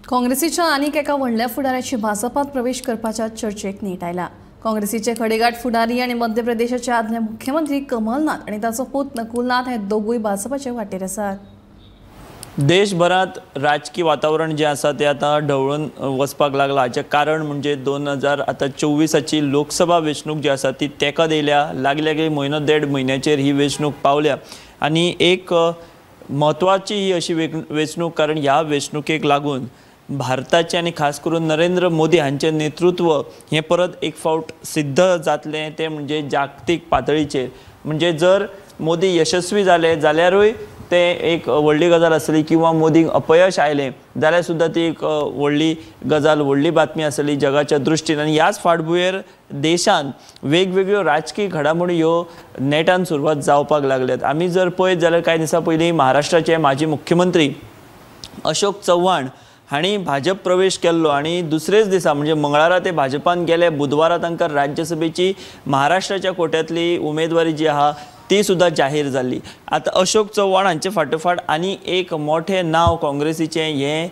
काँग्रेसीच्या आनीक एका व्हडल्या फुडाऱ्याची भाजपात प्रवेश करपाच्या चर्चेक नेट आयला। काँग्रेसीचे खडेगांठ फुडारी आनी मध्य प्रदेशाचे आदले मुख्यमंत्री कमलनाथ आनी ताचो पूत नकुलनाथ हे दोगूय भाजपाचे वाटेर आसात। देशभरात राजकीय वातावरण जे आसा ते आतां ढवळून वचपाक लागला। हाचें कारण म्हणजे 2024 लोकसभा वेंचणूक जी आसा ती तेंकत येयल्या। लागल्या की म्हयनो देड म्हयन्याचेर ही वेंचणूक पावल्या आनी एक म्हत्वाची ही अशी वेंचणूक, कारण ह्या वेंचणुकेक लागून भारताचें आनी खास करून नरेंद्र मोदी हांचें नेतृत्व हें परत एक फावट सिद्ध जातलें तें म्हणजे जागतीक पातळीचेर। म्हणजे जर मोदी यशस्वी जाले जाल्यारूय तें एक व्हडली गजाल आसली किंवा मोदीक अपयश आयलें जाल्यार सुद्दां ती एक व्हडली गजाल, व्हडली बातमी आसली जगाच्या दृश्टीन। आनी ह्याच फाटभुंयेर देशान वेगवेगळ्यो राजकीय घडामोडी ह्यो नेटान सुरवात जावपाक लागल्यात। आमी जर पळयत जाल्यार कांय दिसां पयलीं महाराष्ट्राचे माजी मुख्यमंत्री अशोक चव्हाण हांणी भाजप प्रवेश केल्लो आनी दुसरेच दिसा म्हणजे मंगळारा ते भाजपान गेले। बुधवारा तांकां राज्यसभेची महाराष्ट्राच्या कोट्यांतली उमेदवारी जी आहा ती सुद्दां जाहीर जाल्ली। आतां अशोक चव्हाण हांचे फाटोफाट आनी एक मोठें नांव काँग्रेसीचें हें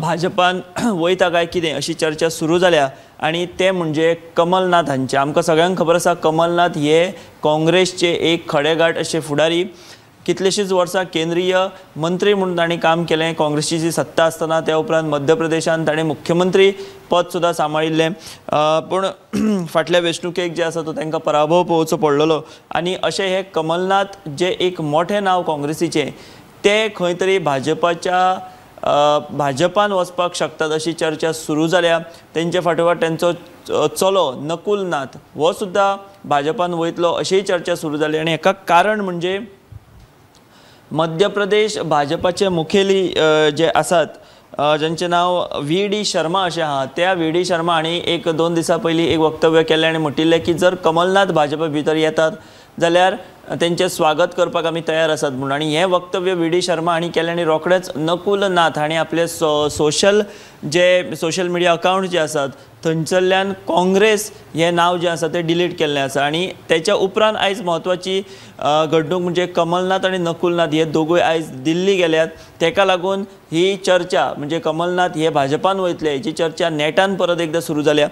भाजपान वयता काय कितें अशी चर्चा सुरू जाल्या आनी तें म्हणजे कमलनाथ हांचें। आमकां सगळ्यांक खबर आसा कमलनाथ हे काँग्रेसचे एक खडेगांठ अशे फुडारी, कितलेशींच वर्सां केंद्रीय मंत्री म्हणून तांणी काम केलें काँग्रेसची जी सत्ता आसतना। त्या उपरांत मध्य प्रदेशान ताणें मुख्यमंत्री पद सुद्दां सांबाळिल्लें, पूण फाटल्या वेंचणुकेक जे आसा तो तांकां पराभव पळोवचो पडलेलो। आनी अशें हे कमलनाथ जे एक मोठें नांव काँग्रेसीचें ते खंय तरी भाजपान वचपाक शकतात अशी चर्चा सुरू जाल्या। तेंचे फाटोफाट तेंचो चलो नकुलनाथ हो सुद्दां भाजपान वयतलो अशीय चर्चा सुरू जाली। आनी हेका कारण म्हणजे मध्य प्रदेश भाजपाचे मुखेली जे आसात ज्यांचे नांव व्ही डी शर्मा अशें आहा, त्या व्ही डी शर्मा हांणी एक दोन दिसां पयलीं एक वक्तव्य केलें आनी म्हणटिल्लें की जर कमलनाथ भाजपा भितर येतात जाल्यार तेंचें स्वागत करपाक आमी तयार आसात म्हणून। आनी हें वक्तव्य व्ही डी शर्मा हांणी केलें आनी रोखडेंच नकुलनाथ हांणी आपले सोशल जे सोशल मिडिया अकावंट जे आसात थंयसरल्यान काँग्रेस हें नांव जें आसा तें डिलीट केल्लें आसा। आनी तेच्या उपरांत आयज म्हत्वाची घडणूक म्हणजे कमलनाथ आनी नकुलनाथ हे दोगूय आयज दिल्ली गेल्यात। तेका लागून ही चर्चा म्हणजे कमलनाथ हे भाजपान वयतले हेची चर्चा नेटान परत एकदां सुरू जाल्या।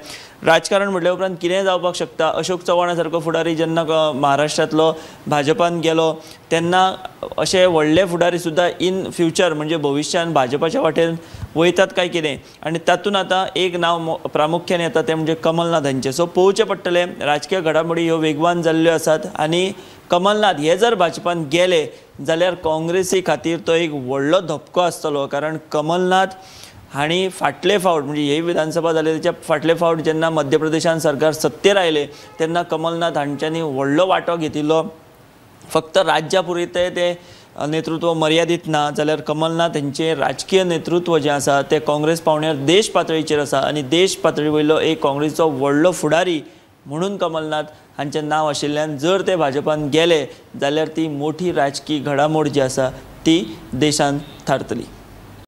राजकारण म्हटल्या उपरांत कितेंय जावपाक शकता। अशोक चव्हाणा सारको फुडारी जेन्ना महाराष्ट्रांतलो भाजपान गेलो तेन्ना अशे व्हडले फुडारी सुद्दां इन फ्युचर म्हणजे भविश्यान भाजपाच्या वाटेन वयतात काय कितें, आनी तातूंत आतां एक नांव प्रामुख्यान येता तें म्हणजे कमलनाथ हांचें। सो पळोवचें पडटलें, राजकीय घडामोडी ह्यो वेगवान जाल्ल्यो आसात आनी कमलनाथ हे जर भाजपान गेले जाल्यार काँग्रेसी खातीर तो एक व्हडलो धपको आसतलो। कारण कमलनाथ हांणी फाटले फावट म्हणजे ही विधानसभा जाली तेच्या फाटले फावट जेन्ना मध्य प्रदेशान सरकार सत्तेर आयलें तेन्ना कमलनाथ हांच्यांनी व्हडलो वांटो घेतिल्लो। फक्त राज्या पुरतें ते नेतृत्व मर्यादीत ना जाल्यार कमलनाथ हांचें राजकीय नेतृत्व जें आसा तें काँग्रेस पावंड्यार देश पातळीचेर आसा आनी देश पातळी वयलो एक काँग्रेसीचो व्हडलो फुडारी म्हणून कमलनाथ हांचें नांव आशिल्ल्यान जर ते भाजपान गेले जाल्यार ती मोठी राजकीय घडामोड जी आसा ती देशांत थारतली।